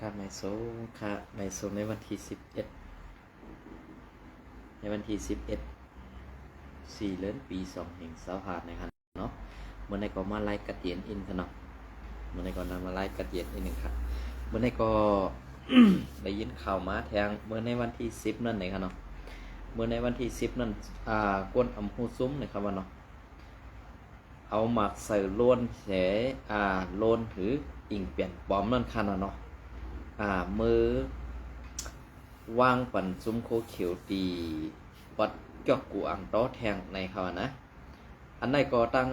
ຄ່ະ ມາສົ່ງຄ່ະ ມາສົ່ງໃນວັນທີສິບເອັດ ໃນວັນທີສິບເອັດ ສີ່ເດືອນ ປີສອງພັນຊາວຫ້າ ນີ້ຫັ້ນເນາະ. ມື້ນີ້ກໍມາລາຍການເຢັນອີກເນາະ, ມື້ນີ້ກໍນຳມາລາຍການເຢັນອີກໜຶ່ງຄ່ະ. ມື້ນີ້ກໍໄດ້ຍິນຂ່າວມາແທງ ເມື່ອໃນວັນທີສິບນັ້ນເອງຄ່ະເນາະ, ເມື່ອໃນວັນທີສິບນັ້ນ ອ່າ ກວນອຳຮູ້ຊຸມນີ້ຄ່ະວ່າເນາະ ເອົາໝາກໃສ່ໂລນແຮ ອ່າ ໂລນ ຫຼື ອີງແປນປອມນັ້ນຄ່ະນະເນາະ. ອ່າ ມື້ວາງປັນຊຸມໂຄຂຽວທີ່ວັດຈອກກູອ່າງຕໍແທງໃນເຂົານະ. ອັນໃດກໍທາງ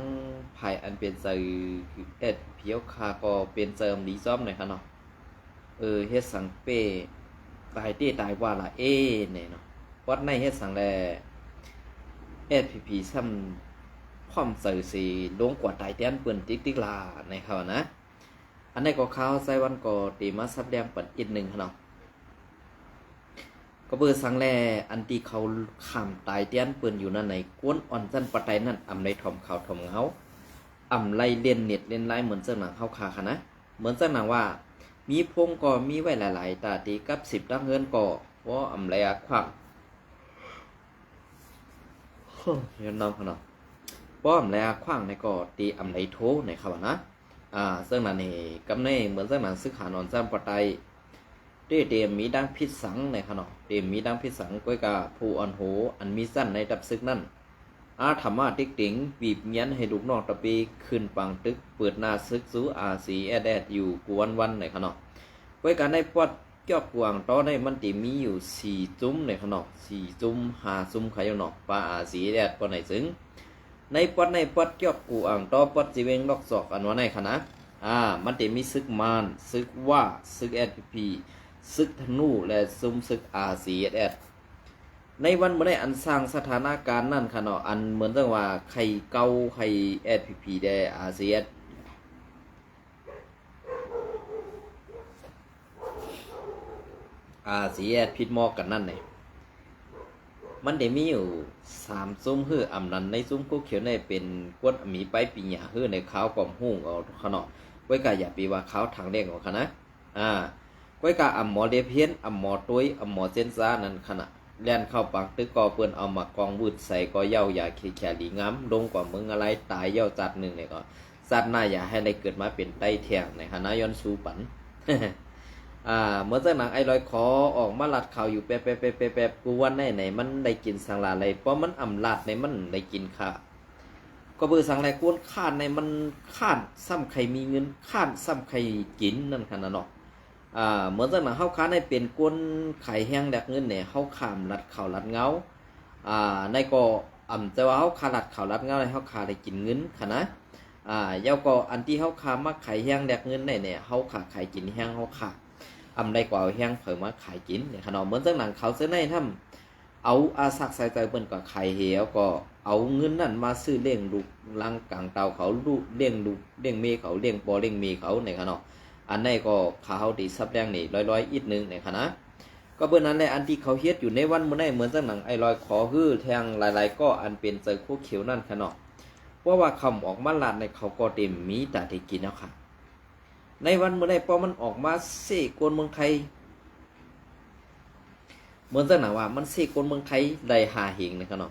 ຝ່າຍອັນເປັນໃຈແອັດພີພຽວຄາກໍເປັນໃຈອຳດີຊ້ອມໃນເຂົາເນາະ. ເອີ ເຮັດສັງເປ້ຕາຍເຕ້ຕາຍວ່າລະເອ ນີ້ເນາະ. ວັດໃນເຮັດສັງແລ ແອັດພີພີຊ້ຳພ້ອມໃຈຊິລົງກວາດຕາຍແທນເພິ່ນຕິກໆລະ ໃນເຂົານະ. ອັນໃດກໍຂ່າວໄຊວັນກໍເຕມາສັບແດງປັນອີກໜຶ່ງເນາະ. ກໍເບີສັງແລ ອັນທີ່ເຂົາຂ້າມຕາຍແທນເພິ່ນຢູ່ນັ້ນໃນ ກວນອ່ອນຊັ້ນປະໄຕນັ້ນ ອຳໄລຖ່ອມຂາວຖ່ອມເງົາ ອຳໄລເຫຼັ້ນເນັດເຫຼັ້ນລາຍ ເໝືອນເຊິ່ງໜັງເຮົາຄາຄະນະ. ເໝືອນເຊິ່ງໜັງວ່າ ມີໂພງກໍມີໄວ້ຫຼາຍໆ ຕາຕີກັບສິບຕັ້ງເຮືອນກໍບໍ່ອຳໄລອາຂວາງ ຍ້ອນນ້ຳພະເນາະ ປ້ອມແລະຂວາງໃນກໍຕີອຳໄລໂທໃນເຂົານະ. ອ່າ ເຊິ່ງນັ້ນເອ ກຳໃນເໝືອນເຊິ່ງໜັງຊຶກຫານອນຊັ້ນປະໄຕ ເຕ ເຕມີດັ່ງພິດສັງໃນເຂົາເນາະ, ເຕມີດັ່ງພິດສັງ ກ້ອຍກະຜູ້ອ່ອນໂຫ ອັນມີຊັ້ນໃນທັບຊຶກນັ້ນ ອາທຳມາຕິກຕິງ ບີບງຽນໃຫ້ລູກນ້ອງຕະເປຂຶ້ນປາງຕຶກ ເປີດໜ້າຊຶກສູ່ອາຊີແອັດແອັດຢູ່ກູວັນວັນໃນເຂົາເນາະ. ກ້ອຍກະໃນປອດ ຈອກກວາງຕໍໃນມັນເຕມີຢູ່ສີ່ຈຸ້ມໃນຂະເນາະ, ສີ່ຈຸ້ມ ຫ້າຈຸ້ມຂະຢູ່ເນາະ ປາອາຊີແອັດປອດໃນເຊິ່ງ ໃນປອດໃນປອດຈອກກູອ່າງຕໍປອດຊີເວັງນອກສອກ ອັນວ່າໃນຂະນະ ອາ ມັນເຕມີຊຶກມານ ຊຶກຫວ້າ ຊຶກແອັດພີພີ ຊຶກທະນູ ແລະ ຊຸມຊຶກອາຊີແອັດແອັດ ໃນວັນມື້ໃນອັນສ້າງສະຖານະການນັ້ນຂະເນາະ ອັນເໝືອນຈັ່ງວ່າໄຄເກົາ ໄຄແອັດພີພີແດ່ ອາຊີແອັດ ອາຊີແອັດຜິດໝໍ້ກັນນັ້ນແຫຼະ ມັນໄດ້ມີຢູ່ສາມຊຸມ ຄືອຳນັ້ນໃນຊຸມໂຄຂຽວໃນເປັນຄົນມີໄປປີຍາ ຄືໃນຂ່າວກອມຮູ້ເອົາຂະເນາະ ໄວ້ກະຢ່າໄປວ່າຂ່າວທາງແດງເອົາຂະນະ ອາ ໄວ້ກະອຳໝໍເລພຽນ ອຳໝໍໂຕຍ ອຳໝໍເຊັນຊານັ້ນຂະນະ ແລ່ນເຂົ້າປາງຕຶກກໍເພິ່ນເອົາໝາກກອງວືດໃສ່ກໍເຍົາຢາເຄແຄລີງາມ ລົງກວ່າເມືອງອາໄລຕາຍເຍົາຈັດໜຶ່ງແລ້ວກໍ ຊາດໜ້າຢ່າໃຫ້ໄດ້ເກີດມາເປັນໄຕແທງໃນຫານາຍ້ອນສູ້ປັນ ອ່າ ເມື່ອຈັກໜັງໄອ້ລອຍຂໍອອກມາລັດຂ່າວຢູ່ແປບໆໆໆ ກູວັນໃນໃນ ມັນໄດ້ກິນສັງຫຼາໄລ ເພາະມັນອຳລາດໃນມັນໄດ້ກິນຂ້າ ກໍເບີສັງແລກວນຂ້ານໃນມັນຂ້ານຊ້ຳໄຄມີເງິນ ຂ້ານຊ້ຳໄຄກິນນັ້ນຂະນະເນາະ ອ່າ ເໝືອນຈັ່ງໜັງເຮົາຄາໃນເປັນຄົນຂາຍແຮງແລກເງິນແນ ເຮົາຂ້າມລັດເຂົ້າລັດເງົາ ອ່າ ໃນກໍອຳແຕ່ວ່າເຮົາຄາລັດເຂົ້າລັດເງົາໃນເຮົາຄາໄດ້ກິນເງິນຂະນະ ອ່າ ແລ້ວກໍອັນທີ່ເຮົາຄາມາຂາຍແຮງແລກເງິນໃນແນ ເຮົາຄາຂາຍກິນແຮງເຮົາຄາ ອຳໄດ້ກວ່າເອົາແຮງໃຜມາຂາຍກິນໃນຂະເນາະ ເໝືອນຈັ່ງໜັງເຂົາເຊິ່ງໃນນຳ ເອົາອາສັກໃສ່ໃຈເພິ່ນກໍຂາຍເຫວ ກໍເອົາເງິນນັ້ນມາຊື້ລ້ຽງລູກຫຼັງກາງເຕົ່າເຂົາ ລູກ ລ້ຽງລູກລ້ຽງເມເຂົາ ລ້ຽງພໍ່ລ້ຽງແມ່ເຂົາໃນຂະເນາະ ອັນໃນກໍຂ້າເຮົາໄດ້ສັບແດງນີ້ລອຍໆອີກໜຶ່ງໃນຂະນະ ກໍເບີນັ້ນແຫຼະ ອັນທີ່ເຂົາເຮັດຢູ່ໃນວັນມື້ໃນ ເໝືອນຈັ່ງໜັງໄອ້ລອຍຂໍຮືແທງຫຼາຍໆກໍອັນເປັນໃຈໂຄຂຽວນັ້ນຂະເນາະ ເພາະວ່າຄຳອອກມາລາດໃນເຂົາກໍເຕັມມີຕາໄດ້ກິນແລ້ວຂະ ໃນວັນມື້ໃນ ເພາະມັນອອກມາເຊກວນເມືອງໄທ ເໝືອນຈັ່ງໜັງວ່າມັນເຊກວນເມືອງໄທໄດ້ຫ້າເຮງນະຄະເນາະ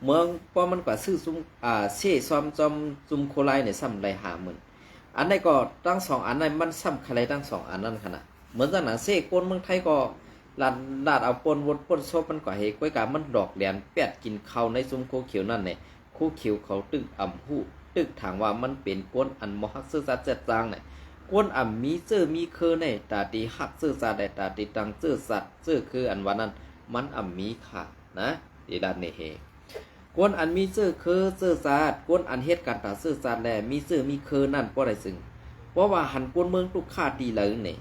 ເມືອງ ເພາະມັນກວ່າຊື້ຊຸມ ອ່າ ເຊຊ້ອມ ຈອມ ຈຸມໂຄລາຍນີ້ຊ້ຳໄດ້ຫ້າໝື່ນ ອັນໃດກໍທັງສອງອັນນັ້ນ ມັນຊ້ຳຄະໄລທັງສອງອັນນັ້ນຂະນະ ເໝືອນຈັ່ງໜັງເຊກວນເມືອງໄທກໍລາດ ລາດເອົາປົນວົນປົນສົບມັນກວ່າເຮ ກ້ອຍກາມັນຫຼອກແຫຼນແປດກິນເຂົ້າໃນຊຸມໂຄຂຽວນັ້ນແຫຼະ ຄູຂຽວເຂົາຕຶກອຳຮູ້ ຕຶກຖາມວ່າມັນເປັນຄົນອັນບໍ່ຮັກເຊື້ອຊາດແຊດຈາງໃນ ຄົນອຳມີເຊື້ອມີເຄີໃນ ຕາທີ່ຮັກເຊື້ອຊາດ ແລະ ຕາທີ່ຕັ້ງເຊື້ອຊາດເຊື້ອເຄີ ອັນວ່ານັ້ນ ມັນອຳມີຄ່ານະ ທີ່ລາດໃນເຮ ຄົນອັນມີເຊື້ອເຄີເຊື້ອຊາດ ຄົນອັນເຮັດການຕາເຊື້ອຊາດ ແລະ ມີເຊື້ອມີເຄີນັ້ນບໍ່ໄດ້ຊຶ່ງ ເພາະວ່າຫັນຄົນເມືອງທຸກຂ້າຕີເລີຍນີ້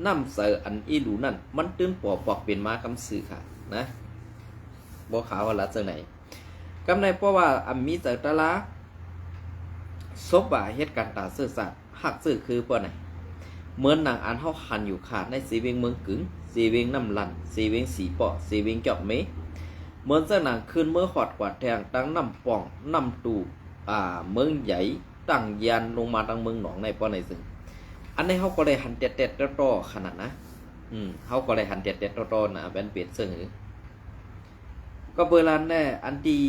ນ້ຳໃຈອັນອີ່ຫຼູນັ້ນ ມັນຕື່ນປໍປອກເປັນມາກຳຊື່ຄ່ານະ ບໍ່ຂາວວ່າລະຈັ່ງໃດ ກຳໃນເພາະວ່າອຳມີໃຈຕະລາ ສົບວ່າເຮັດການຕາເຊື້ອຊາດ ຮັກເຊື້ອຄືປານໃດ ເໝືອນໜັງອັນເຮົາຫັນຢູ່ຂ້າໃນເຊເວັງເມືອງກຶງ ເຊເວັງນ້ຳລັນ ເຊເວັງສີເປາະ ເຊເວັງຈອກເມ ເໝືອນຈັ່ງໜັງຂຶ້ນເມືອຮອດກວາດແທງ ຕັ້ງນ້ຳປ່ອງ ນ້ຳຕູ ອ່າ ເມືອງໃຫຍ່ ຕັ້ງຍານລົງມາທາງເມືອງໜອງໃນປານໃດຊຶ່ງ ອັນນີ້ເຮົາກໍໄດ້ຫັນແຕ່ໆຕໍ່ໆຂະໜາດນະ ອືມ ເຮົາກໍໄດ້ຫັນແຕ່ໆຕໍ່ໆນະ ແມ່ນເປັນເຊິ່ງຫື. ກໍເບີລານແດ່ ອັນທີ່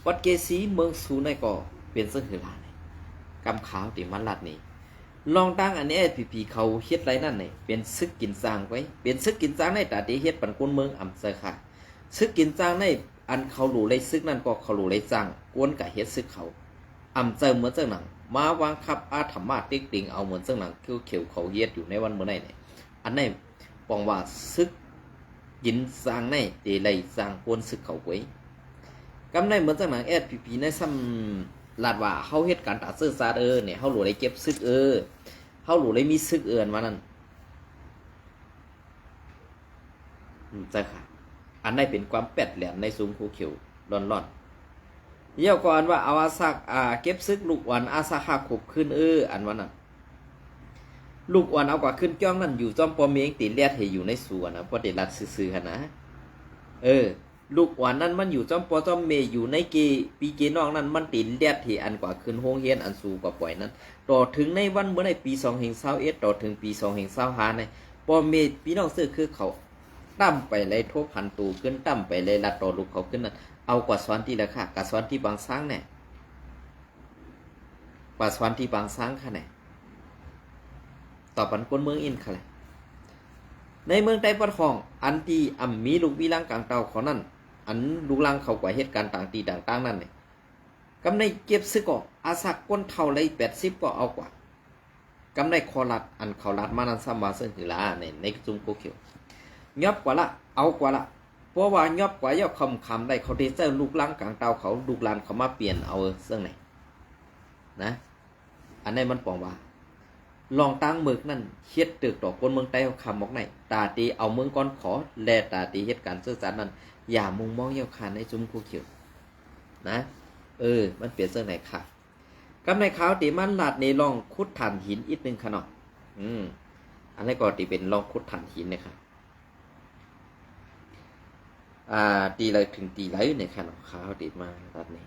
ວັດເກສີເມືອງສູນນີ້ກໍເປັນເຊິ່ງຫືລານີ້ ກຳຂາວທີ່ມາລັດນີ້ ລອງຕັ້ງອັນເອສພີພີເຂົາເຮັດໄດ້ນັ້ນນີ້ ເປັນຊຶກກິນຊ່າງໄວ້ ເປັນຊຶກກິນຊ່າງໃນຕາທີ່ເຮັດປັນຄົນເມືອງອຳເຈີຄ່າ ຊຶກກິນຊ່າງໃນ ອັນເຂົາຫຼູໄລຊຶກນັ້ນກໍເຂົາຫຼູໄລຈ້າງ ກວນກະເຮັດຊຶກເຂົາ ອຳເຈີເໝືອນຈັ່ງໜັງ ມາວາງຄັບອາທຳມະເຕັກເຕັງເອົາເໝືອນຈັ່ງໜັງ ເຂົາເຂົາເຮັດຢູ່ໃນວັນມື້ໃນນີ້ ອັນໃນປ້ອງວ່າຊຶກກິນຊ່າງໃນເຕໄລຈ້າງກວນຊຶກເຂົາເວີຍ ກຳໃນເໝືອນຈັ່ງໜັງເອສພີພີໃນຊ້ຳລັດວ່າ ເຮົາເຮັດການຕາເຊີຊາດເອີ ນີ້ ເຮົາຫຼູໄລເກັບຊຶກເອີ ເຮົາຫຼູໄລມີຊຶກເອີ ອັນວ່ານັ້ນ ອືມ ເຈົ້າຄ່ະ ອັນໃດເປັນຄວາມແປດແຫຼມໃນຊຸມພູຂຽວລ້ອນໆ ແລ້ວກໍອັນວ່າເອົາອາສາ ອ່າ ເກັບຊຶກລູກອ່ອນອາສາຮາຄົບຄືນເອີ ອັນວ່ານັ້ນ ລູກອ່ອນເອົາກວ່າຄືນຈ້ອງນັ້ນ ຢູ່ຈ້ອມພໍ່ແມ່ເອງ ຕິແລດໃຫ້ຢູ່ໃນສວນນະ ບໍ່ໄດ້ລັດຊື່ໆຫັ້ນນະ ເອີ ລູກອ່ອນນັ້ນມັນຢູ່ຈ້ອມພໍ່ຈ້ອມແມ່ ຢູ່ໃນເກ ພີ່ເກນ້ອງນັ້ນ ມັນຕິແລດໃຫ້ອັນກວ່າຄືນໂຮງຮຽນ ອັນສູກວ່າປ່ອຍນັ້ນ ຕໍ່ເຖິງໃນວັນເມື່ອໃນປີສອງພັນຊາວເອັດ ຕໍ່ເຖິງປີສອງພັນຊາວຫ້າໃນ ພໍ່ແມ່ພີ່ນ້ອງເຊື້ອຄືເຂົາ ຕ່ຳໄປໄລທົບຫັນໂຕຂຶ້ນ ຕ່ຳໄປໄລລັດຕໍ່ລູກເຂົາຂຶ້ນນັ້ນ ເອົາກວ່າສອນທີ່ລະຄ່າ ກະສອນທີ່ບາງຊ້າງແນ່ ກວ່າສອນທີ່ບາງຊ້າງຄ່ະແນ່ ຕໍ່ປັນຄົນເມືອງອີກຄ່ະແຫຼະ ໃນເມືອງໃຕ້ປະທ້ອງ ອັນທີ່ອຳມີລູກວິລັງກາງເຕົ່າເຂົານັ້ນ ອັນລູກຫຼັງເຂົາກວ່າເຮັດການຕ່າງທີ່ຕ່າງໆນັ້ນນີ້ ກຳໄດ້ເກັບຊຶກກໍອາສາກຄົນເຖົ້າໄລແປດສິບກໍເອົາກວ່າ ກຳໄດ້ຂໍລັດ ອັນເຂົາລັດມານັ້ນຊ້ຳວ່າເຊິ່ງຫືລາ ໃນ ໃນຊຸມໂຄຂຽວ ຍອບກວ່າລະ ເອົາກວ່າລະ ເພາະວ່າຍອບກວ່າຍອບຄຳຄຳໄດ້ ເຂົາໄດ້ໃຊ້ລູກຫຼັງກາງເຕົ່າເຂົາ ລູກຫຼານເຂົາມາປ່ຽນເອົາເຊິ່ງໃນ ນະ ອັນໃດມັນປອງວ່າ ລອງຕັ້ງເໝິກນັ້ນ ເຮັດເຕີກຕໍ່ຄົນເມືອງໃຕ້ເຮົາຄຳອອກໃນ ຕາເຕເອົາເມືອງກ່ອນຂໍ ແລະ ຕາເຕເຮັດການເຊື້ອຊາດນັ້ນ ຢ່າມຸງມອງເຫຍ້າຄານໃນຊຸມໂຄຂຽວ ນະ ເອີ ມັນເປັນຈັ່ງໃດຄະ ກຳໃນຂ່າວທີ່ມາລາດໃນລອງຂຸດຖ່ານຫີນອີກໜຶ່ງຄະເນາະ ອືມ ອັນນີ້ກໍທີ່ເປັນລອງຂຸດຖ່ານຫີນນະຄະ ອ່າ ຕີໄລເຖິງຕີໄລນີ້ຄະເນາະ ຂ່າວທີ່ມາລາດນີ້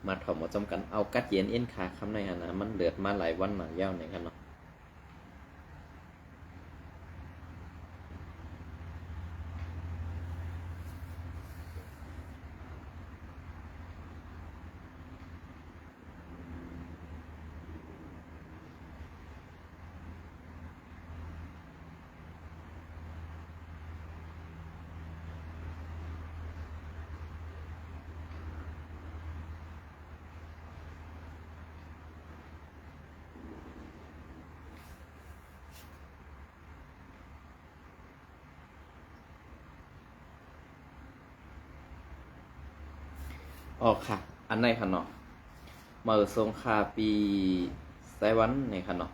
ມາເຂົ້າມາຊອມກັນ ເອົາກັດເຢັນເອັນຄາຄຳໃນຫັ້ນນະ ມັນເດືອດມາຫຼາຍວັນຫຼາຍຍາວນີ້ຄະເນາະ. ອໍ ຄ່ະ ອັນໃດຄະເນາະ ມາເອີ ສົງຄາປີໄຊວັນນີ້ຄະເນາະ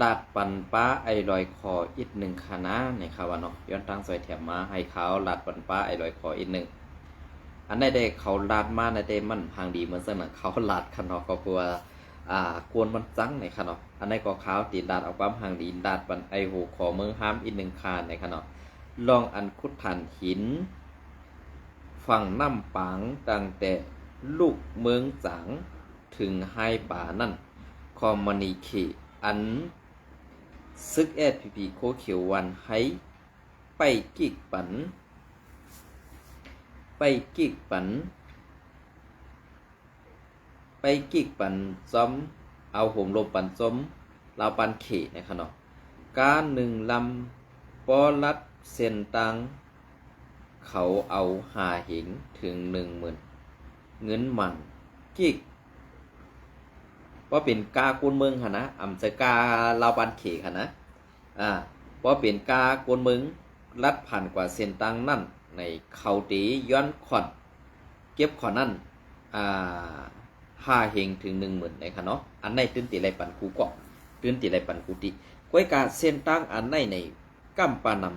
ລາດປັນປ້າໄອລອຍຂໍອີກໜຶ່ງຄະນານີ້ຄະວ່າເນາະ ຍ້ອນທາງຊ່ອຍແຖມມາໃຫ້ຂ່າວ ລາດປັນປ້າໄອລອຍຂໍອີກໜຶ່ງ ອັນໃດແດ່ເຂົາລາດມາໃນແຕ່ມັນຫາງດີເໝືອນຊັ້ນນະ ເຂົາລາດຄະເນາະ ກໍເພື່ອ ອ່າ ກວນມັນຈັງນີ້ຄະເນາະ ອັນໃດກໍຂ່າວທີ່ລາດເອົາຄວາມຫາງດີ ລາດປັນໄອໂຫຂໍເມືອງຮາມອີກໜຶ່ງຄະນານີ້ຄະເນາະ ລອງອັນຂຸດຖ່ານຫີນ ຝັ່ງນ້ຳປາງ ຕັ້ງແຕ່ລູກເມືອງຈາງ ເຖິງໄຮປານັ້ນ ຄອມມານີເຄ ອັນຊຶກເອສພີພີ ໂຄຂຽວວັນໄຮ ໄປກິກປັນ ໄປກິກປັນ ໄປກິກປັນຈ້ອມ ເອົາໂຮມລົບປັນຈົ່ມ ລາວປານເຂດນະຄະເນາະ ກາໜຶ່ງລຳ ປໍລັດເສັ້ນຕ່າງ ເຂົາເອົາຫ້າເຮັງເຖິງໜຶ່ງໝື່ນ ເງິນໝານກິກ ບໍ່ເປັນກາກວນເມືອງຫັ້ນນະ ອຳຈະກາລາວປານເຂດຫັ້ນນະ ອາ ບໍ່ເປັນກາກວນເມືອງ ລັດຜ່ານກວ່າເສັ້ນຕ່າງນັ້ນ ໃນເຂົາເຕຍ້ອນຂອນ ເກັບຂອນນັ້ນ ອ່າ ຫ້າເຮັງເຖິງໜຶ່ງໝື່ນໃນຄະເນາະ ອັນໃນຕື່ນຕິໄລປັນກູກອກ ຕື່ນຕິໄລປັນກູຕິ ກ້ອຍກາເສັ້ນຕ່າງອັນໃນໃນກຳປານຳ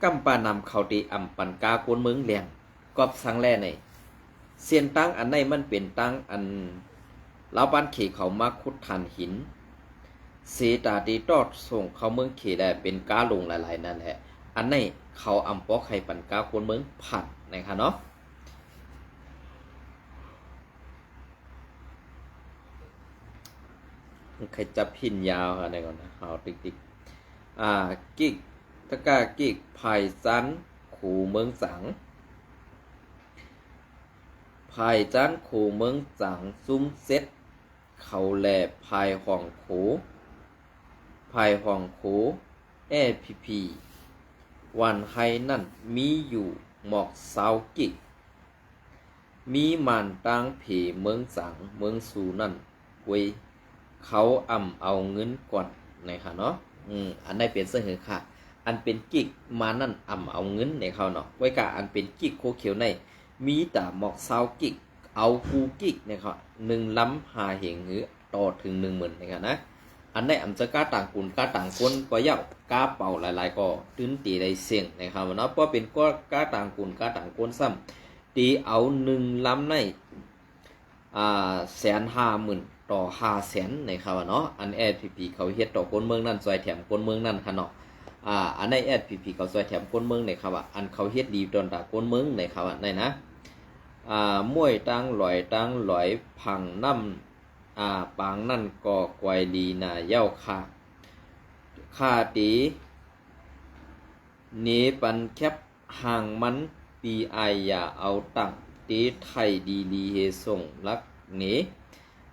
ກຳປານຳເຂົາຕິອຳປັນກາກວນເມືອງແລນ ກອບສັງແລໃນ ເສັ້ນທາງອັນໃດມັນເປັນທາງອັນລາວບ້ານເຂເຂົາມາຂຸດຖ່ານຫີນ ເສຕາເຕຕອດສົ່ງເຂົ້າເມືອງເຂແລະເປັນກ້າລົງຫຼາຍໆນັ້ນແຫຼະ. ອັນໃດເຂົາອຳບໍ່ໃຫ້ປັນກ້າຄົນເມືອງຜ່ານນະຄະເນາະ. ໃຄຈັບຫີນຍາວອັນໃດກ່ອນນະ ເຮົາຕິກໆ ອາ ກິກ ຕະກາກິກ ພາຍຈານໂຂເມືອງຈາງ ພາຍຈານໂຂເມືອງຈາງ ຊຸມເຈັດເຂົາແລ ພາຍຮອງໂຂ ພາຍຮອງໂຂ ແອສພີພີ ວັນໄຮນັ້ນມີຢູ່ໝອກຊາວກິກ ມີມານຕ່າງເພເມືອງຈາງ ເມືອງຊູນັ້ນ ກວຍ ເຂົາອຳເອົາເງິນກ່ອນນະຄະເນາະ. ອືມ ອັນໃດເປັນເຊິ່ງເຫີຄະ ອັນເປັນກິກມານັ້ນອຳເອົາເງິນນະຄະເນາະ. ກວຍກາອັນເປັນກິກໂຄຂຽວໃນ ມີຕາໝອກຊາວກິກ ເອົາກູກິກນະຄະ ໜຶ່ງລຳຫ້າເຮງ ຫຼື ຕໍ່ເຖິງໜຶ່ງໝື່ນນະຄະນະ. ອັນໃດອຳຈະກ້າຕ່າງກຸນ ກ້າຕ່າງຄົນກໍເຍົາະ ກ້າເປົ່າຫຼາຍໆກໍຕື່ນເຕໄດ້ເສັງນະຄະເນາະ. ພໍເປັນກ້າຕ່າງກຸນ ກ້າຕ່າງຄົນຊ້ຳ ເຕເອົາໜຶ່ງລຳໃນ ອາ ແສນຫ້າໝື່ນຕໍ່ຫ້າແສນນະຄະວ່າເນາະ. ອັນແອສພີພີເຂົາເຮັດຕໍ່ຄົນເມືອງນັ້ນ ຊ່ອຍແຖມຄົນເມືອງນັ້ນຄະເນາະ. ອາ ອັນໃດແອສພີພີເຂົາຊ່ອຍແຖມຄົນເມືອງນະຄະວ່າ ອັນເຂົາເຮັດດີຕໍ່ຕາຄົນເມືອງນະຄະວ່າ ໃນນະ ອາ ມ້ວຍຕ່າງລອຍຕ່າງລອຍ ຜັງນ້ຳ ອາ ປາງນັ້ນກໍກວາຍດີນາເຍົາຄະ ຄາເຕ ເນປັນແຄັບຮ່າງມັນ ປີອາຍຢາເອົາຕັງ ເຕໄຖດີລີເຮສົ່ງລັກເນ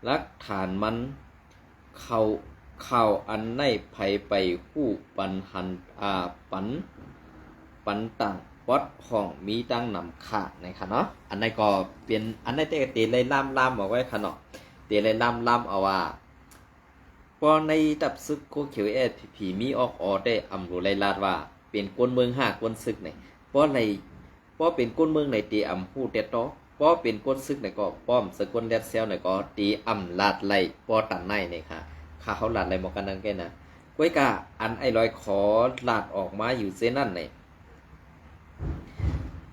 ຫຼັກຖານມັນ ເຂົາ ຂ່າວອັນໃນໃຜໄປຮູ້ ປັນຫັນ ອາ ປັນ ປັນຕ່າງ ປອດຫ້ອງມີຕັ້ງນຳຂາດນະຄະເນາະ. ອັນໃດກໍເປັນ ອັນໃດແຕ່ເຕໄລ່ລາມໆເອົາໄວ້ຄະເນາະ ເຕໄລ່ລາມໆເອົາວ່າ ພໍໃນຕັບຊຶກໂຄຂຽວແອສພີພີມີອອກອໍແຕ່ອຳບໍ່ໄດ້ລາດວ່າເປັນຄົນເມືອງຫ້າຄົນຊຶກໃນ ພໍໄລ່ ພໍເປັນຄົນເມືອງໃນເຕອຳຮູ້ແຕ່ຕໍ່ ພໍເປັນຄົນຊຶກໃນກໍປ້ອມສະກົນແລດແຊວໃນກໍເຕອຳລາດໄລ່ປໍຕັນໃນນະຄະ ຂ້າເຮົາລາດໄລ່ໝໍກັນນັ້ນແກ່ນະ. ກວຍກາອັນອ້າຍລອຍຂໍລາດອອກມາຢູ່ເຊັ່ນນັ້ນໃນ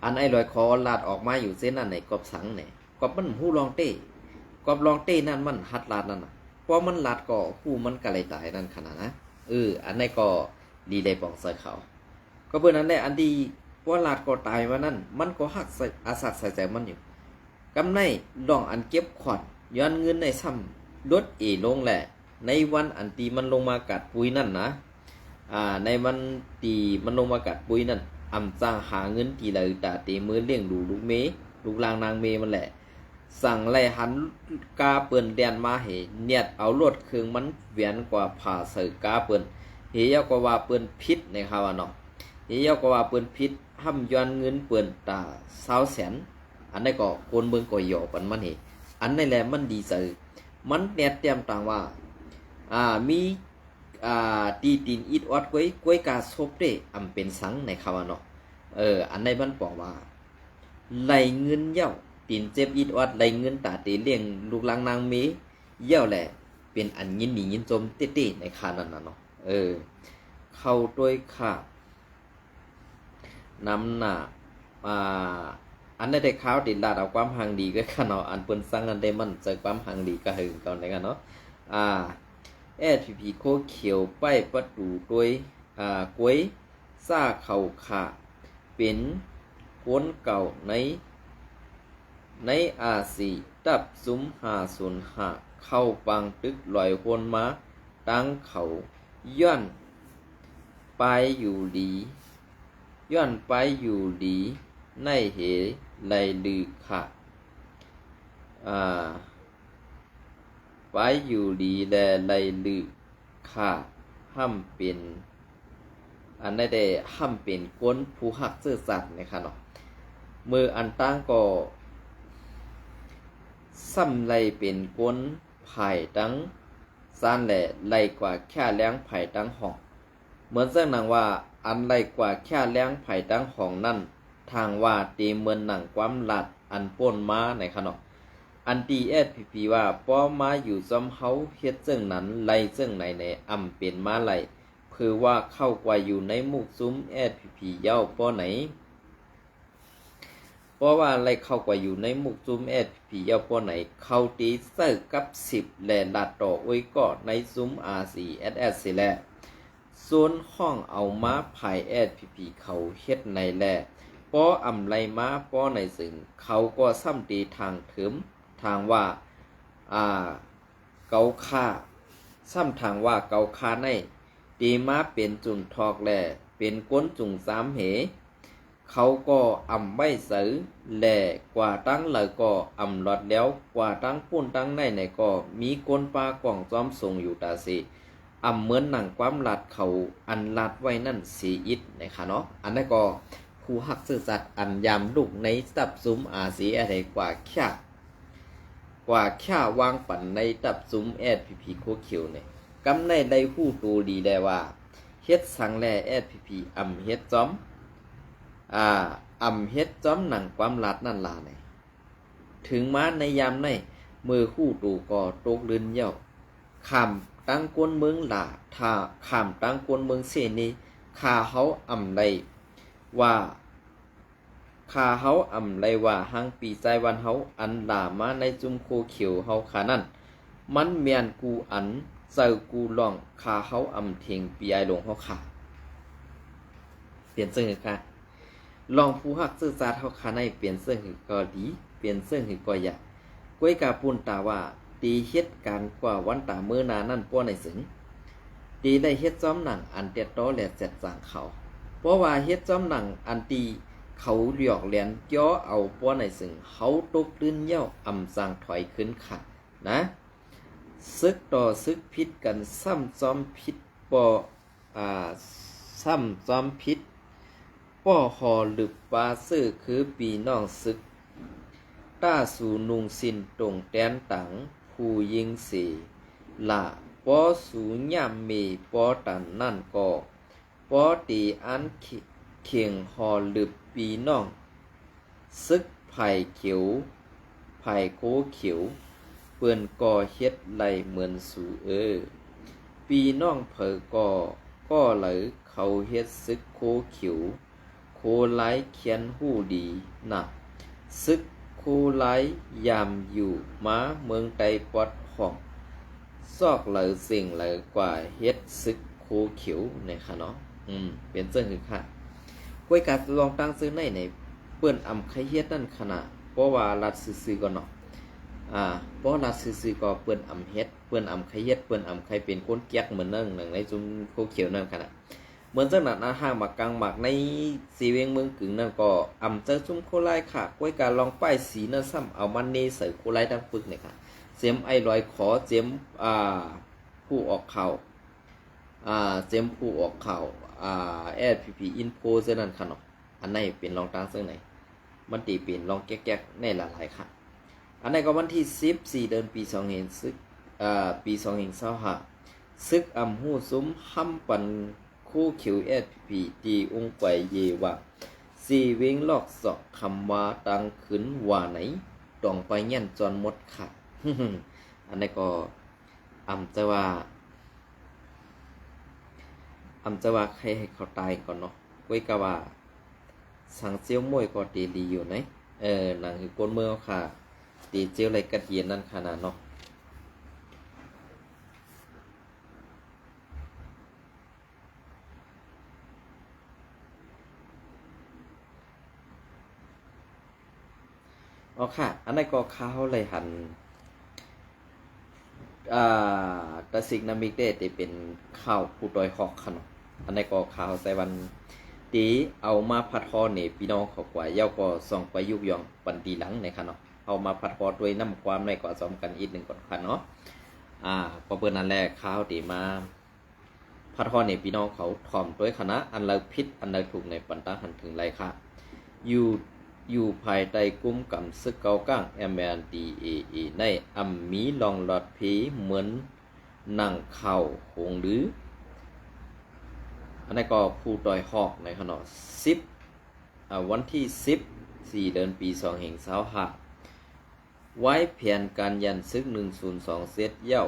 ອັນອ້າຍລອຍຂໍລາດອອກມາຢູ່ເຊັ່ນນັ້ນໃນ ກອບສັງໃນ ກອບມັນຮູ້ລອງເຕ້ ກອບລອງເຕ້ນັ້ນມັນຫັດລາດນັ້ນນະ ພໍມັນລາດກໍຮູ້ມັນກະໄລ່ຕາຍນັ້ນຂະນະນະ. ເອີ ອັນໃດກໍ ດີໄດ້ປອງໃສ່ເຂົາ ກໍເບິ່ງນັ້ນແຫຼະ ອັນທີ່ບໍ່ລາດກໍຕາຍວ່ານັ້ນ ມັນກໍຮັກໃສ່ ອາສັກໃສ່ໃຈມັນຢູ່. ກຳໄນລອງອັນເກັບຂອນ ຍ້ອນເງິນໃນຊ້ຳລົດເອລົງແລະ ໃນວັນອັນທີ່ມັນລົງມາກາດປຸຍນັ້ນນະ ອາ ໃນວັນທີ່ມັນລົງມາກາດປຸຍນັ້ນ ອຳຈັ່ງຫາເງິນທີ່ໃດຕາເຕເມີລ້ຽງດູລູກເມ ລູກຫຼານນາງເມມັນແຫຼະ. ສັງໄລ່ຫັນກາເປີ້ນແລ່ນມາເຫ ນຽດເອົາລົດເຄື່ອງມັນແຫວນກວ່າຜາໃສ່ກາເປີ້ນ ເຫ ເຈົ້າກໍວ່າເປີ້ນຜິດໃນຄະວ່າເນາະ ເຫ ເຈົ້າກໍວ່າເປີ້ນຜິດ ຫ້ຳຍ້ອນເງິນເປີ້ນຕາຊາວແສນ. ອັນໃດກໍຄົນເບິ່ງກໍຢໍປັນມັນເຫ ອັນໃດແຫຼະມັນດີໃຈ ມັນແນດແຕ້ມຕ່າງວ່າ ອາ ມີ ອາ ຕີຕີນອິດອອດກວຍ ກວຍກາສົບເດ້ ອຳເປັນສັງໃນຄະວ່າເນາະ. ເອີ ອັນໃດມັນປອງວ່າ ໄລ່ເງິນເຍົາ ຕີນເຈັບອິດອອດ ໄລ່ເງິນຕາເຕລ້ຽງລູກຫຼານນາງເມເຍົາແຫຼະ ເປັນອັນຍິນດີຍິນຊົມເຕ້ໆໃນຄານັ້ນນະເນາະ. ເອີ ເຂົ້າໂດຍຄາ ນຳໜ້າ ອາ ອັນໃດແຕ່ຂ່າວທີ່ລາດເອົາຄວາມຮັ່ງດີກໍຄະເນາະ ອັນເພິ່ນສັ່ງນັ້ນໄດ້ໝັ້ນໃຈຄວາມຮັ່ງດີກໍໃຫ້ເຂົາແດ່ເນາະ. ອາ ແອສພີພີ ໂຄຂຽວ ໄປປະຕູໂດຍ ອາ ກວຍ ຊາເຂົາຂາ ເປັນຄົນເກົ່າໃນ ໃນອາຊີ ດັບຊຸມຫ້າສູນຫ້າ ເຂົ້າປາງຕຶກລອຍໂຮນມາ ຕັ້ງເຂົາ ຍ້ອນປາຍຢູ່ດີ ຍ້ອນປາຍຢູ່ດີ ໃນເຫໄລລືຂາ ອາ ປາຍຢູ່ດີແລໄລລື ຂ້າຫ້ຳເປັນ ອັນໃດແຕ່ຫ້ຳເປັນຄົນຜູ້ຮັກເຊື້ອຊາດນະຄະເນາະ. ເມື່ອອັນຕ່າງກໍຊ້ຳໄລ່ເປັນຄົນພາຍຕັ້ງຊານ ແລະ ໄລ່ກວາດຂ້າແລ້ງພາຍຕັ້ງຫ້ອງ ເໝືອນຈັ່ງໜັງວ່າ ອັນໄລ່ກວາດຂ້າແລ້ງພາຍຕັ້ງຫ້ອງນັ້ນ ທາງວ່າເຕເໝືອນໜັງຄວາມລາດອັນປົນມາໃນຄະເນາະ. ອັນທີ່ແອສພີພີວ່າ ປໍມາຢູ່ຊອມເຮົາເຮັດເຊິ່ງນັ້ນໄລ່ເຊິ່ງໃນແດ່ ອຳເປັນມາໄລ່ ເພີວ່າເຂົ້າກວາຢູ່ໃນໝູ່ຊຸມແອສພີພີເຍົາປໍໃນ ເພາະວ່າໄລ່ເຂົ້າໄປຢູ່ໃນໝູ່ຈຸ້ມ ເອສ ພີ ພີ ແລ້ວ ປ້ອນໃນເຂົາຕິໃຊ້ກັບສິບ ແລະ ລັດຕໍ່ໂອ້ຍກໍໃນຈຸ້ມ ອາ ຊີ ເອສ ເອສ ຊີ້ແຫຼະ ສ່ວນຫ້ອງເອົາມາພາຍ ເອສ ພີ ພີ ເຂົາເຮັດໃນແລະ ພໍອຳໄລມາປ້ອນໃນເຊິ່ງ ເຂົາກໍຊ້ຳຕິທາງເທີມ ທາງວ່າ ອາ ເກົາຂ້າ ຊ້ຳທາງວ່າເກົາຂ້າໃນ ຕິມາເປັນຈຸນທອກແລະ ເປັນກົນຈຸງຈາມເຫ ເຂົາກໍອຳໄວ້ໃຈ ແລະ ກວ່າຕັ້ງເລີຍກໍອຳລອດແລ້ວ ກວ່າຕັ້ງປຸ້ນຕັ້ງໃນໃນກໍມີກົນປາກອງຈອມຊົງຢູ່ຕາເສ ອຳເໝືອນໜັງຄວາມລາດເຂົາອັນລາດໄວ້ນັ້ນເສອີກນະຄະເນາະ. ອັນນັ້ນກໍຜູ້ຮັກຊື່ຊາດອັນຍາມລຸກໃນຕັບຊຸມ ອາ ຊີ ເອສ ເອສ ກວ່າຂຽ ກວ່າຂຽວາງປັນໃນຕັບຊຸມ ເອສ ພີ ພີ ໂຄຂຽວນີ້ ກຳໄດ້ໄດ້ຮູ້ໂຕດີແລ້ວວ່າ ເຮັດສັງແລ ເອສ ພີ ພີ ອຳເຮັດຈອມ ອາ ອຳເຮັດຈອມໜັງຄວາມລາດນັ້ນລະນີ້ ເຖິງມາໃນຍາມໃນ ເມື່ອຮູ້ໂຕກໍຕົກລື່ນແລ້ວ ຂ້າມຕັ້ງກົນເມືອງລາ ຖ້າຂ້າມຕັ້ງກົນເມືອງເຊນີ້ ຂ້າເຮົາອຳໄລວ່າ ຂ້າເຮົາອຳໄລວ່າ ຫາງປີຊາຍບ້ານເຮົາ ອັນລາມາໃນຊຸມໂຄຂຽວເຮົາຂ້ານັ້ນ ມັນແມ່ນກູອັນ ເຈົ້າກູລອງ ຂ້າເຮົາອຳເຖິງປີອາຍຫຼວງເຮົາຂ້າ ເປັນເຊິ່ງຄືຂ້າ ລອງຜູ້ຮັກຊື່ຊາດເຮົາຂ້າໃນ ເປັນເຊິ່ງຄືກໍດີ ເປັນເຊິ່ງຄືກໍຢ່າ ກວຍກາປຸນຕາວ່າ ຕິເຮັດການກວ່າວັນຕາມື້ໜ້ານັ້ນປ້ອນໃນເຊິ່ງ ຕິໄດ້ເຮັດຈອມໜັງອັນແຕກຕໍ່ແລແຈດຈາງເຂົາ ເພາະວ່າເຮັດຈອມໜັງອັນຕິເຂົາຫຼອກແລນເຈາະເອົາປ້ອນໃນເຊິ່ງ ເຮົາຕົກລື່ນແລ້ວອຳຈັ່ງຖອຍຄືນຂ້ານະ ເສິກຕໍ່ເສິກຜິດກັນ ຊ້ຳຈອມຜິດ ປໍ ອາ ຊ້ຳຈອມຜິດ ປໍຫໍລຶບປາເຊີ້ຄືປີນ້ອງເສິກ ຕາສູນຸ່ງສິ້ນຕົງແຕນຕັງຜູ້ຍິງເສລະ ປໍສູຍາມເມປໍຕັນນັ້ນກໍ ປໍຕີອັນເຂ- ເຂັງຫໍລຶບປີນ້ອງ ເສິກພາຍຂຽວ ພາຍໂຄຂຽວ ເພິ່ນກໍເຮັດໄລ່ເໝືອນສູເອີ ປີນ້ອງເຜີກໍ ກໍເລີຍເຂົາເຮັດເສິກໂຄຂຽວ ໂຄລາຍຄຽນຮູ້ດີນະ ເສິກໂຄລາຍຍາມຢູ່ມາເມືອງໃຕ້ປອດຫ້ອງ ຊອກເລີເສັງເລີກວ່າເຮັດເສິກໂຄຂຽວນີ້ຄະເນາະ ອືມ ເປັນເຊິ່ງຄືຂ້າ ກວຍກາລອງຕັ້ງຊື່ໃນໃນ ເພິ່ນອຳໄຄເຮັດນັ້ນຄະນະ ເພາະວ່າລັດຊື່ໆກໍເນາະ ອາ ເພາະລັດຊື່ໆກໍເພິ່ນອຳເຮັດ ເພິ່ນອຳໄຄເຮັດ ເພິ່ນອຳໄຄເປັນຄົນແກກເໝືອນໜຶ່ງ ໜຶ່ງໃນຊຸມໂຄຂຽວນັ້ນຄະນະ ເໝືອນຈັ່ງນັ້ນ ອາ ຫາກມາກາງໝາກໃນເຊເວັງເມືອງກຶງນັ້ນກໍອຳເຈົ້າຊຸມໂຄລາຍຂາ ກວຍກາລອງປ້າຍສີນັ້ນຊ້ຳເອົາມາເນໃສ່ໂຄລາຍທັງປຶກນີ້ຄະ ເຈັມໄອ້ລອຍຂໍ ເຈັມ ອາ ຜູ້ອອກຂ່າວ ອາ ເຈັມຜູ້ອອກຂ່າວ ອາ ເອສ ພີ ພີ ອິນໂຟ ເຊັ່ນນັ້ນຄະເນາະ ອັນໃນເປັນລອງຕັ້ງເຊິ່ງໃນ ມັນຕິເປັນລອງແກກໆໃນຫຼາຍໆຄັ້ງ ອັນໃນກໍວັນທີສິບສີ່ ເດືອນ ປີສອງເຮງ ອາ ປີສອງເຮງຊາວຫ້າ ເສິກອຳຮູ້ຊຸມຫ້ຳປັນໂຄຂຽວ ເອສ ພີ ພີ ຕີອຸງໄກເຢວ່າ ເຊເວັງລອກສອກຄຳວ່າຕັ້ງຄືນວ່າໃນ ຕອງໄປຍ່ຽນຈອນໝົດຂາດ ອັນໃດກໍ ອຳຈະວ່າ ອຳຈະວ່າໃຄໃຫ້ເຂົາຕາຍກ່ອນເນາະ ກວຍກາວ່າ ສັງເຊວໂມ້ຍກໍເຕລີຢູ່ໃນ ເອີ ໜັງຄືກົນເມືອງເຮົາຂ້າ ເຕເຊວໄລກັດເຢັນນັ້ນຂະໜາດເນາະ ອໍ ຄ່ະ ອັນນັ້ນກໍຂ້າເຮົາໄດ້ຫັນ ອາ ຕາຊິກນາມິກເດ ທີ່ເປັນຂ່າວຜູ້ຕ່ອຍຮອກຂະເນາະ ອັນນັ້ນກໍຂ້າເຮົາໃຊ້ວັນ ທີ່ເອົາມາພັດຮອເນ ພີ່ນ້ອງເຂົາກວ່າ ແລ້ວກໍສ່ອງໄປຍຸກຢອງປັນທີຫຼັງໃນຂະເນາະ ເອົາມາພັດຮອດ້ວຍນ້ຳຄວາມໃນກໍຊອມກັນອີກໜຶ່ງກ່ອນຂະເນາະ ອາ ກໍເປີນນັ້ນແຫຼະ ຂ້າເຮົາທີ່ມາ ພັດຮອດໃຫ້ພີ່ນ້ອງເຂົາຖ່ອມດ້ວຍຄະນະ ອັນໃດຜິດ ອັນໃດຖືກໃນປັນຕາຫັນເຖິງໄລຄະ ຢູ່ ຢູ່ພາຍໃຕ້ກຸ້ມກຳຊຶກເກົ້າກ້າງ ເອັມແອນດີເອເອ ໃນອຳມີລ່ອງລອດເພເໝືອນໜັງຂ່າວໂຮງລື ອັນນັ້ນກໍຜູ້ຕ່ອຍຮອກໃນຂະເນາະ ສິບ ອາ ວັນທີສິບ ສີ່ເດືອນ ປີສອງພັນຊາວຫ້າ ວາຍແຜນການຢັນຊຶກໜຶ່ງສູນສອງເຈັດ ແລ້ວ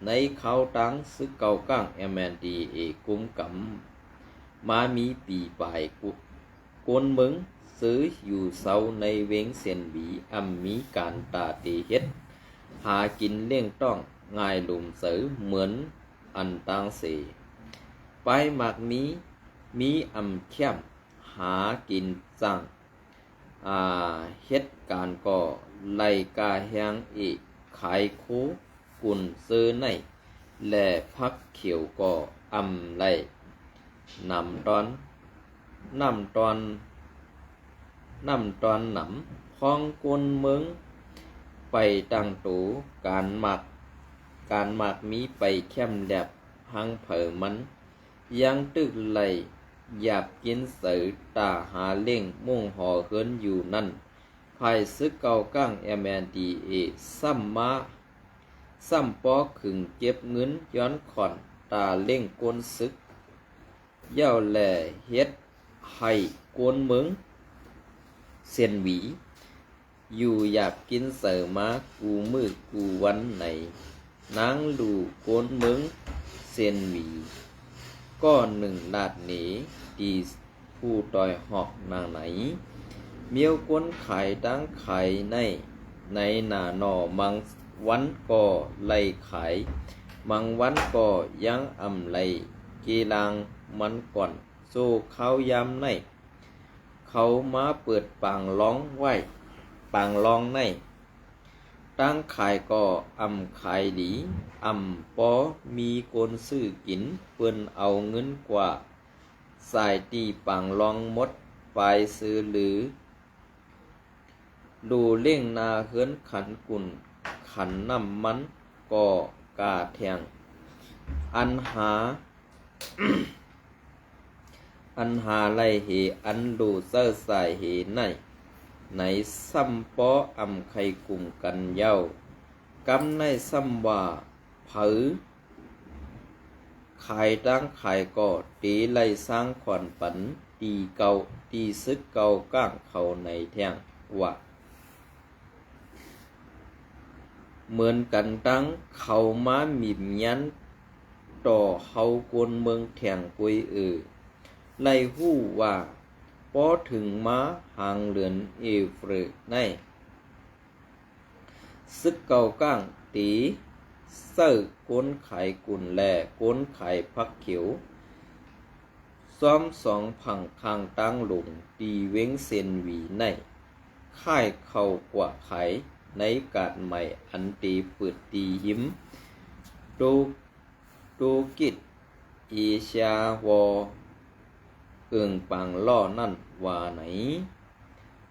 ໃນຄາວຕັ້ງຊຶກເກົ້າກ້າງ ເອັມແອນດີເອເອ ກຸ້ມກຳມາມີປີປາຍ ກຸ ກົນເມືອງ ຊື້ຢູ່ເຊົາໃນເວງຊຽນຫວີ ອຳມີການຕາເຕເຮັດຫາກິນລ້ຽງຕ້ອງງ່າຍໂລມໃສເໝືອນອັນຕ່າງເສ. ປາຍໝາກມີ ມີອຳແຄ້ມຫາກິນຈ້າງ ອາ ເຮັດການກໍໄລ່ກາແຮງເອ ຂາຍໂຄກຸນເຊີໃນ ແລະ ຜັກຂຽວກໍອຳໄລ່ນຳຕອນ ນຳຕອນ ນຳຕອນນຳ ຂອງຄົນເມືອງໄປຕັ້ງໂຕ ການໝາກ ການໝາກມີໄປແຄ້ມແລບ ຫາງເຜີມັນ ຍັງຕຶກໄລ່ຢາບກິນໃສ່ຕາຫາລ້ຽງມຸງຫໍເຮືອນຢູ່ນັ້ນ ຝ່າຍຊຶກເກົ່າກ້າງ MNDAA ຊ້ຳມາ ຊ້ຳປໍຂຶງເກັບເງິນຍ້ອນຂອນຕາລ້ຽງຄົນຊຶກ ເຍົາແລເຮັດໃຫ້ຄົນເມືອງຊຽນຫວີ ຢູ່ຢາກກິນໃສມາກູ່ມື້ກູ່ວັນໃນ ນາງລູ່ຄົນເມືອງຊຽນຫວີ ກໍໜຶ່ງລາດເນ ຕີຜູ້ຕ່ອຍຫອກນາງໃນ ມຽວຄົນຂາຍຕັ້ງຂາຍໃນ ໃນໜ້າໜໍ່ ບາງວັນກໍໄລ່ຂາຍ ບາງວັນກໍຍັງອຳໄລ່ເກລາງມັນກ່ອນ ໂຊຄາວຍາມໃນ ເຂົາມາເປີດປາງລອງໄວ້ ປາງລອງໃນ ຕັ້ງຂາຍກໍອຳຂາຍດີ ອຳພໍມີຄົນຊື້ກິນ ເພິ່ນເອົາເງິນກວ່າ ສາຍຕີປາງລອງໝົດ ປາຍຊື້ລື ລູເລ້ງນາເຮືອນຂັນກຸນຂັນນ້ຳມັນກໍກາແທງ ອັນຫາ ອັນຫາໄລ່ເຫ ອັນລູເຊີສາຍເຫໃນ ໃນຊ້ຳປໍອຳໄຂ່ກຸມກັນເຍົາ ກຳໃນຊ້ຳວ່າ ເຜີ ຂາຍຕັ້ງຂາຍກໍເຕໄລ່ສ້າງຂອນປັນ ຕີເກົ່າ ຕີຊຶກເກົ່າກ້າງເຂົາໃນແທ່ງວ່າ ເໝືອນກັນຕັ້ງເຂົາມາໝິບຍານຕໍ່ເຮົາຄົນເມືອງແທ່ງກົຍເອີ ໄລ່ຮູ້ວ່າ ພໍເຖິງມາຫາງເດືອນເອເຟຣໃນ ຊຶກເກົ່າກ້າງເຕເຊີຄົນຂາຍກຸນ ແລະ ຄົນຂາຍຜັກຂຽວ ຊ້ອມສອງຝັ່ງຂ້າງທາງລົງ ຕີເວັງເຊນຫວີໃນ ຂາຍເຂົ້າກວາຂາຍໃນກາດໄໝອັນເຕເປີດຕີຫິມ ໂຕ ໂຕກິດເອເຊຍວໍ ເອີງປາງລໍ້ນັ້ນວ່າໃນ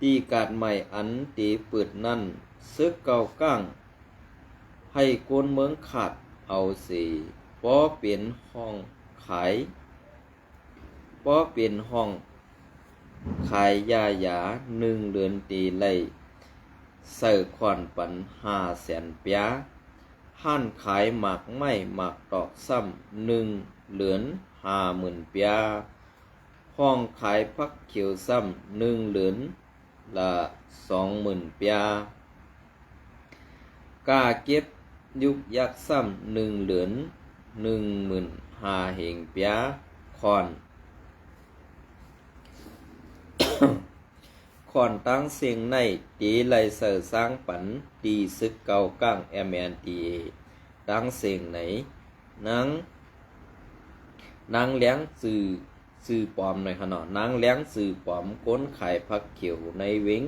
ທີ່ກາດໃໝອັນເຕເປີດນັ້ນ ຊຶກເກົ່າກ້າງໃຫ້ຄົນເມືອງຂາດເອົາເສ ພໍເປັນຫ້ອງຂາຍ ພໍເປັນຫ້ອງຂາຍຢາຢາ ໜຶ່ງເດືອນເຕໄລ່ໃສ່ຂອນປັນຫ້າແສນປຽ ຮ້ານຂາຍໝາກໄມ້ໝາກຕອກຊ້ຳ ໜຶ່ງເດືອນຫ້າໝື່ນປຽ ຫ້ອງຂາຍຜັກຂຽວຊ້ຳ ໜຶ່ງເດືອນລະສອງໝື່ນປຽ ກາເກັບຍຸກຍັກຊ້ຳ ໜຶ່ງເດືອນໜຶ່ງໝື່ນຫ້າເຮງປຽ ຂອນ ຂອນຕ່າງເສັງໃນ ເຕໄລ່ໃສ່ສ້າງປັນ ຕີຊຶກເກົ່າກ້າງ MNDAA ຕ່າງເສັງໃນ ນາງ ນາງແລງ ຊື່ ຊື່ປອມໜ້ອຍຂະເນາະ ນາງແລງຊື່ປອມ ຄົນຂາຍຜັກຂຽວໃນເວງ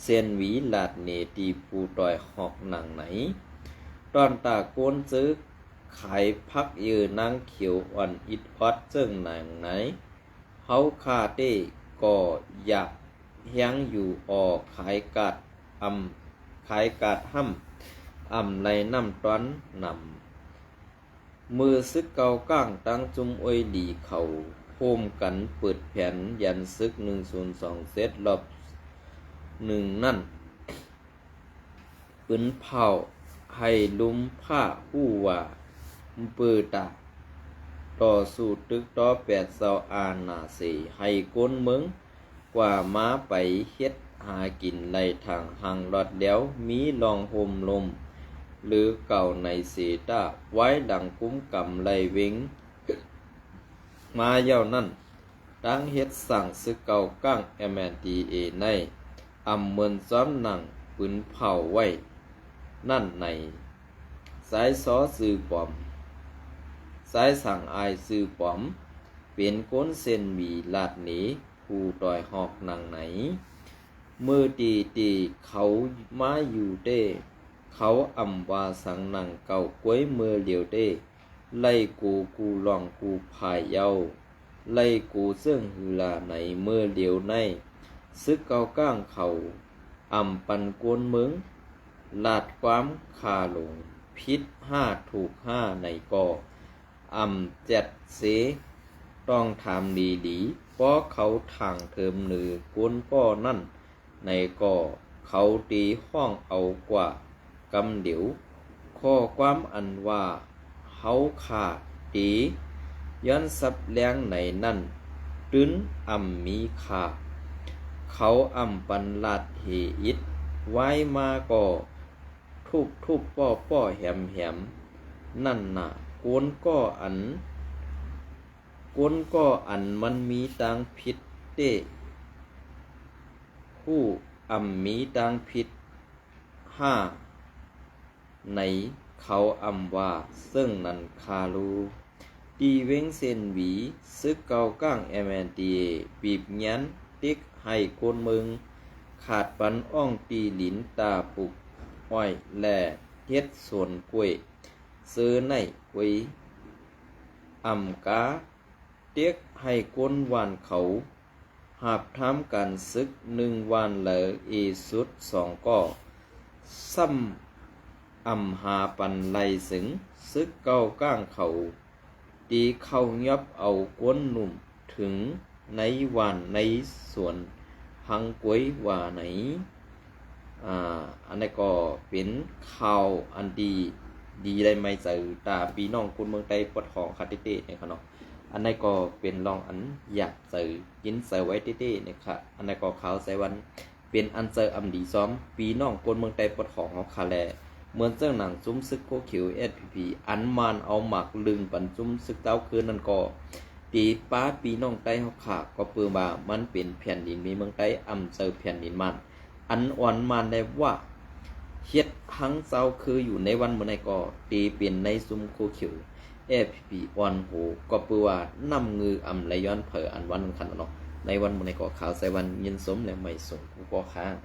ເຊນຫວີ ລາດເນຕີຜູ້ຕ່ອຍຫອກນາງໃນ ຕອນຕາໂກນເຈີ ຂາຍຜັກເຢີນາງຂຽວອ່ອນອິດອອດເຈີນາງໃນ ເຮົາຂ້າເຕ້ກໍຢາກແຮງຢູ່ ອໍ ຂາຍກາດອຳ ຂາຍກາດຫ້ຳອຳໄລ່ນ້ຳຕອນນຳ ເມື່ອຊຶກເກົ່າກ້າງ ຕັ້ງຈຸ້ມໂອຍຫຼີ ເຂົາໂຮມກັນເປີດແຜນຢັນຊຶກ ໜຶ່ງສູນສອງເຈັດ ລອບໜຶ່ງນັ້ນ ປືນເຜົາໃຫ້ລຸມພ້າຮູ້ວ່າ ເປີຕາຕໍ່ສູ້ຕຶກຕໍ່ແປດເຊົາອານາເສ ໃຫ້ຄົນເມືອງ ກວ່າມາໄປເຮັດຫາກິນໄລ່ທາງຫ່າງລອດແລ້ວ ມີລ່ອງໂຮມລົມເຫຼືອເກົ່າໃນເສຕາ ວາຍຫຼັງກຸມກຳໄລ່ເວັງມາເຍົານັ້ນ ຕັ້ງເຮັດສ້າງຊຶກເກົ່າກ້າງ MNDAA ໃນ ອຳເມີນຊ້ອນໜັງປືນເຜົາໄວ້ນັ້ນໃນ ຊາຍຊໍຊື່ປອມ, ຊາຍສາງອາຍຊື່ປອມ, ເປັນຄົນເຊັ່ນຫວີລາດເນ ຜູ້ຕ່ອຍຮອກນາງໃນ. ເມີເຕເຕເຂົາມາຢູ່ເຕ ເຂົາອຳວ່າສັງນາງເກົ່າກວຍເມີຫຼຽວເຕ ໄລ່ໂກກູລອງກູພາຍເຍົາ ໄລ່ໂກເຊິ່ງຮືລາໃນເມີຫຼຽວໃນ ຊຶກເກົ່າກ້າງເຂົາ ອຳປັນກົນເມືອງ ລາດຄວາມຂ້າຫຼົງ ຜິດຫ້າຖືກຫ້າໃນກໍ ອຳແຈັດເຊ ຕ້ອງຖາມດີໆ ເພາະເຂົາຖາງເທີມເນີກົນກໍນັ້ນໃນກໍ ເຂົາຕີຮ້ອງເອົາກວ່າກຳດຽວ ຂໍ້ຄວາມອັນວ່າເຮົາຂ້າຕີ ຍ້ອນຊັບແລງໃນນັ້ນ ຕື່ນອຳມີຄ່າ ເຂົາອຳປັນລາດເຮອິດ ວາຍມາກໍທຸບໆ ປໍ້ໆ ແຫມໆ ນັ້ນນະ ກົນກໍອັນ ກົນກໍອັນມັນມີຕ່າງຜິດເຕ ຮູ້ອຳມີຕ່າງຜິດຫ້າ ໃນເຂົາອຳວ່າ ເຊິ່ງນັ້ນຄາລູ ຕີເວັງເຊັ່ນຫວີ ຊຶກເກົ່າກ້າງ MNDAA ບີບແງນຕິກໃຫ້ຄົນເມືອງ ຂາດປັນອ່ອງຕີລິນຕາປູກອ້ອຍ ແລະ ເຮັດສວນກ້ວຍ ເຊີໄນກ້ວຍ ອຳກາ ເຕັກໃຫ້ຄົນຫວ່ານເຂົາ ຫາບທຳການຊຶກໜຶ່ງຫວ່ານ ແລະ ເອສຸດສອງກໍ ຊ້ຳອຳຫາປັນໄລ່ເສິງ ຊຶກເກົ່າກ້າງເຂົາ ຕີເຂົ້າຫຍັບເອົາຄົນໜຸ່ມ ເຖິງໃນຫວ່ານໃນສວນ ພັງກວຍວ່າໃນ ອາ ອັນນັ້ນກໍເປັນຂ່າວອັນດີ ດີ ແລະ ໄມໃຈຕາພີ່ນ້ອງຄົນເມືອງໃຕ້ປອດຂອງຂ້າເຕ້ໆ ນີ້ຄະເນາະ. ອັນນັ້ນກໍເປັນລອງອັນຢາກໃຈກິນໃຈໄວ້ເຕ້ໆ ນີ້ຄະ. ອັນນັ້ນກໍຂ່າວໃຈວັນ ເປັນອັນໃຈອຳດີຊອມ ພີ່ນ້ອງຄົນເມືອງໃຕ້ປອດຂອງເຮົາຄະແລ. ເໝືອນເຊິ່ງໜັງຊຸມຊຶກໂຄຂຽວ ເອສພີພີ ອັນມານເອົາໝາກລຶງປັນຊຸມຊຶກເຕົ້າຄືນນັ້ນກໍ ຕີປ້າພີ່ນ້ອງໃຕ້ເຮົາຄະ ກໍເປີວ່າມັນເປັນແຜ່ນດິນມີເມືອງໃຕ້ ອຳເຈີແຜ່ນດິນມານ ອັນອ່ອນມານໄດ້ວ່າ ເຮັດທັງເຈົ້າຄືຢູ່ໃນວັນມື້ໃນກໍ ຕີເປັນໃນຊຸມໂຄຂຽວ ເອສພີພີ ອ່ອນໂຫ ກໍເປີວ່ານ້ຳເງືອອຳໄຫຼຍ້ອນເຜີ ອັນວັນນັ້ນຄັນເນາະ. ໃນວັນມື້ໃນກໍຂ່າວໃຈວັນ ຍິນຊົມ ແລະ ໄມສົ່ງກູກໍຄ້າງ.